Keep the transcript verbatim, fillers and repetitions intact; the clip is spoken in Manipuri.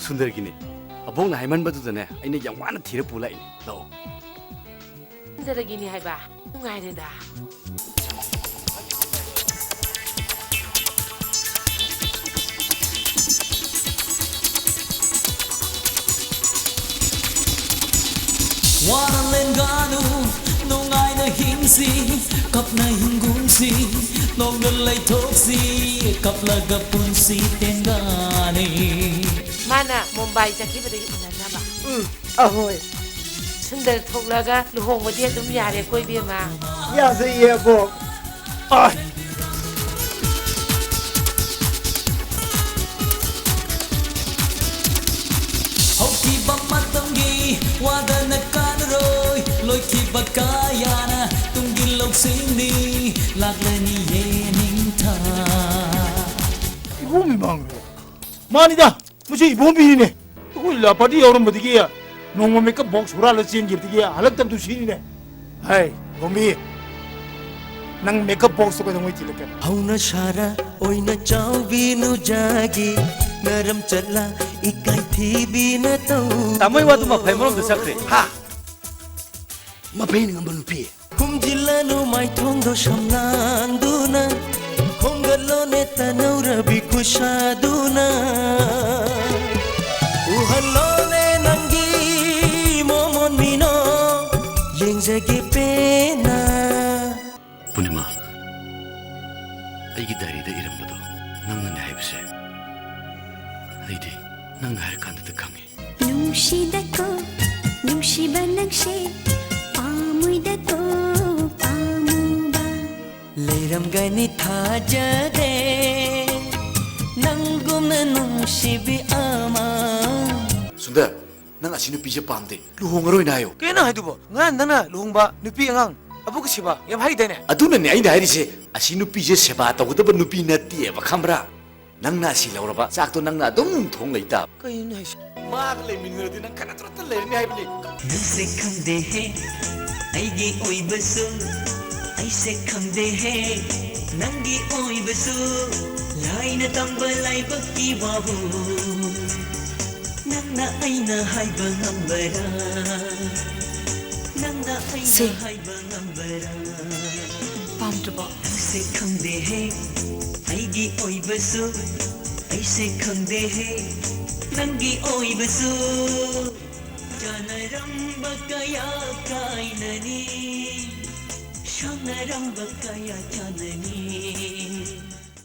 ꯁꯨꯟꯗꯔꯒꯤꯅꯦ꯫ ꯑꯕꯣꯛꯅ ꯍꯥꯏꯃꯟꯕꯗꯨꯗꯅꯦ, ꯑꯩꯅ ꯌꯥꯝ ꯋꯥꯅ ꯊꯤꯔ ꯄꯨ ꯂꯥꯛꯏꯅꯦ꯫ ꯂꯥꯛꯑꯣ꯫ ꯁꯨꯟꯗꯔꯒꯤꯅꯤ ꯍꯥꯏꯕ? ꯅꯨꯡꯉꯥꯏꯔꯦꯗ꯫ ꯋꯥꯅ ꯂꯦꯟꯒꯅꯨ, ꯅꯨꯡꯉꯥꯏꯅ ꯍꯤꯡꯁꯤ, ꯀꯞꯅ ꯍꯤꯡꯒꯨꯝꯁꯤ, ꯅꯣꯡꯅ ꯂꯩꯊꯣꯛꯁꯤ, ꯀꯞꯂꯒ ꯄꯨꯟꯁꯤ ꯇꯦꯟꯒꯅꯤ꯫ ꯃꯥꯅ ꯃꯨꯝꯕꯥꯏ ꯆꯠꯈꯤꯕꯗꯒꯤ ꯎꯅꯅꯕ꯫ ꯎꯝ, ꯑꯍꯣꯏ꯫ ꯁꯨꯟꯗꯔ ꯊꯣꯛꯂꯒ ꯂꯨꯍꯣꯡꯕꯗꯤ ꯑꯗꯨꯝ ꯌꯥꯔꯦꯀꯣ, ꯏꯕꯦꯝꯃ? ꯌꯥꯖꯩꯌꯦ, ꯑꯕꯣꯛ꯫ ꯑꯥꯏ! ꯍꯧꯈꯤꯕ ꯃꯇꯝꯒꯤ ꯋꯥꯗꯅ ꯀꯥꯟꯅꯔꯣꯏ, ꯂꯣꯏꯈꯤꯕ ꯀꯌꯥꯅ ꯇꯨꯡꯒꯤ ꯂꯧꯁꯤꯡꯅꯤ, ꯂꯥꯛꯂꯅꯤ ꯌꯦꯅꯤꯡꯊꯥ꯫ ꯏꯕꯣꯝ ꯏꯃꯥꯡꯗꯣ꯫ ꯃꯥꯅꯤꯗ, ꯃꯁꯤ ꯏꯕꯣꯝꯕꯤꯅꯤꯅꯦ꯫ ꯑꯩꯈꯣꯏ ꯂꯥ ꯄꯥꯔꯇꯤ ꯌꯥꯎꯔꯝꯕꯗꯒꯤ ꯅꯣꯡꯃ ꯃꯦꯀꯞ ꯕꯣꯛꯁ ꯍꯨꯔꯥꯜꯂ ꯆꯦꯟꯈꯤꯕꯗꯒꯤ ꯍꯜꯂꯛꯇꯕꯗꯨ ꯁꯤꯅꯤꯅꯦ꯫ ꯍꯥꯏ, ꯏꯕꯣꯝꯕꯤ, ꯅꯪ ꯃꯦꯀꯞ ꯕꯣꯛꯁꯇꯣ ꯀꯩꯗꯧꯉꯩ ꯊꯤꯜꯂꯛꯀꯦ? ꯍꯧꯅ ꯁꯥꯔ ꯑꯣꯏꯅ ꯆꯥꯎꯕꯤ ꯅꯨꯖꯥꯒꯤ ꯅꯔꯝ ꯆꯠꯂ ꯏꯀꯥꯏ ꯊꯤꯕꯤꯅ ꯇꯧ꯫ ꯇꯥꯃꯣꯏ ꯋꯥꯗꯨ ꯃꯐꯩ ꯑꯃꯔꯣꯝꯗ ꯆꯠꯈ꯭ꯔꯦ꯫ ꯍꯥ? ꯃꯐꯩꯅ ꯉꯝꯕ ꯅꯨꯄꯤ? ꯈꯨꯝꯖꯤꯜꯂꯅꯨ ꯃꯥꯏꯊꯣꯡꯗꯣ ꯁꯝꯂꯥꯡꯗꯨꯅ, ꯈꯣꯝꯒꯠꯂꯣꯅꯦ ꯇꯅꯧꯔꯕꯤ ꯈꯨꯠꯁꯥꯗꯨꯅ꯫ ꯎꯍꯜꯂꯣꯅꯦ ꯅꯪꯒꯤ ꯃꯣꯃꯣꯟ ꯃꯤꯅꯣ, ꯌꯦꯡꯖꯒꯦ ꯄꯦꯟꯅ꯫ ꯄꯨꯔꯅꯤꯃꯥ, ꯑꯩꯒꯤ ꯗꯥꯏꯔꯤꯗ ꯏꯔꯝꯕꯗꯣ ꯅꯪꯅꯅꯦ ꯍꯥꯏꯕꯁꯦ ꯑꯩꯗꯤ ꯅꯪꯅ ꯍꯥꯏꯔꯀꯥꯟꯗꯗ ꯈꯪꯉꯤ꯫ ꯅꯨꯡꯁꯤꯗꯀꯣ, ꯅꯨꯡꯁꯤꯕ ꯅꯪꯁꯦ, ꯄꯥꯝꯃꯨꯏꯗꯀꯣ, ꯄꯥꯝꯃꯨꯕ꯫ ꯂꯩꯔꯝꯒꯅꯤ ꯊꯥꯖꯗꯦ, ꯅꯪꯒꯨꯝꯅ ꯅꯨꯡꯁꯤꯕꯤ ꯑꯃ꯫ ꯁꯨꯟꯗꯔ, ꯅꯪ ꯑꯁꯤ ꯅꯨꯄꯤꯁꯦ ꯄꯥꯝꯗꯦ, ꯂꯨꯍꯣꯡꯉꯔꯣꯏꯅ ꯍꯥꯏꯌꯣ꯫ ꯀꯩꯅꯣ ꯍꯥꯏꯗꯨꯕꯣ? ꯉꯔꯥꯡ ꯅꯪꯅ ꯂꯨꯍꯣꯡꯕ ꯅꯨꯄꯤ ꯑꯉꯥꯡ ꯑꯕꯣꯛꯀꯤ ꯁꯦꯕꯥ ꯌꯥꯝ ꯍꯩꯗꯥꯏꯅꯦ? ꯑꯗꯨꯅꯅꯦ ꯑꯩꯅ ꯍꯥꯏꯔꯤꯁꯦ, ꯑꯁꯤ ꯅꯨꯄꯤꯁꯦ ꯁꯦꯕꯥ ꯇꯧꯒꯗꯕ ꯅꯨꯄꯤ ꯅꯠꯇꯦꯕ, ꯈꯪꯕ꯭ꯔꯥ? ꯅꯪꯅ ꯑꯁꯤ ꯂꯧꯔꯕ, ꯆꯥꯛꯇꯣ ꯅꯪꯅ ꯑꯗꯨꯝ ꯊꯣꯡ ꯂꯩꯇꯥꯕ꯫ ꯀꯩꯅꯣ ꯍꯥꯏꯁꯦ? ꯃꯥꯒ ꯂꯩꯃꯤꯟꯅꯔꯗꯤ ꯅꯪ ꯈꯅꯇ꯭ꯔꯠꯇ ꯂꯩꯔꯅꯤ ꯍꯥꯏꯕꯅꯤ꯫ ꯅꯪꯁꯦ ꯈꯪꯗꯦꯍꯦ, ꯑꯩꯒꯤ ꯑꯣꯏꯕꯁꯨ, ꯑꯩꯁꯦ ꯈꯪꯗꯦꯍꯦ, ꯅꯪꯒꯤ ꯑꯣꯏꯕꯁꯨ, ꯂꯥꯏꯅ ꯇꯝꯕ ꯂꯥꯏꯕꯛꯀꯤ ꯋꯥꯕꯨ꯫ ꯅꯪꯅ ꯑꯩꯅ ꯍꯥꯏꯕ ꯉꯝꯕꯔꯥ? ꯅꯪꯅ ꯑꯩꯅ ꯁꯦ꯫ ꯍꯥꯏꯕ ꯉꯝꯕꯔꯥ? ꯄꯥꯝꯗ꯭ꯔꯕꯣ? ꯅꯪꯁꯦ ꯈꯪꯗꯦꯍꯦ, ꯑꯩꯒꯤ ꯑꯣꯏꯕꯁꯨ, ꯑꯩꯁꯦ ꯈꯪꯗꯦꯍꯦ, ꯅꯪꯒꯤ ꯑꯣꯏꯕꯁꯨ꯫ ꯆꯥꯅꯔꯝꯕ ꯀꯌꯥ ꯀꯥꯏꯅꯅꯤ, ꯁꯥꯎꯅꯔꯝꯕ ꯀꯌꯥ ꯆꯥꯅꯅꯤ꯫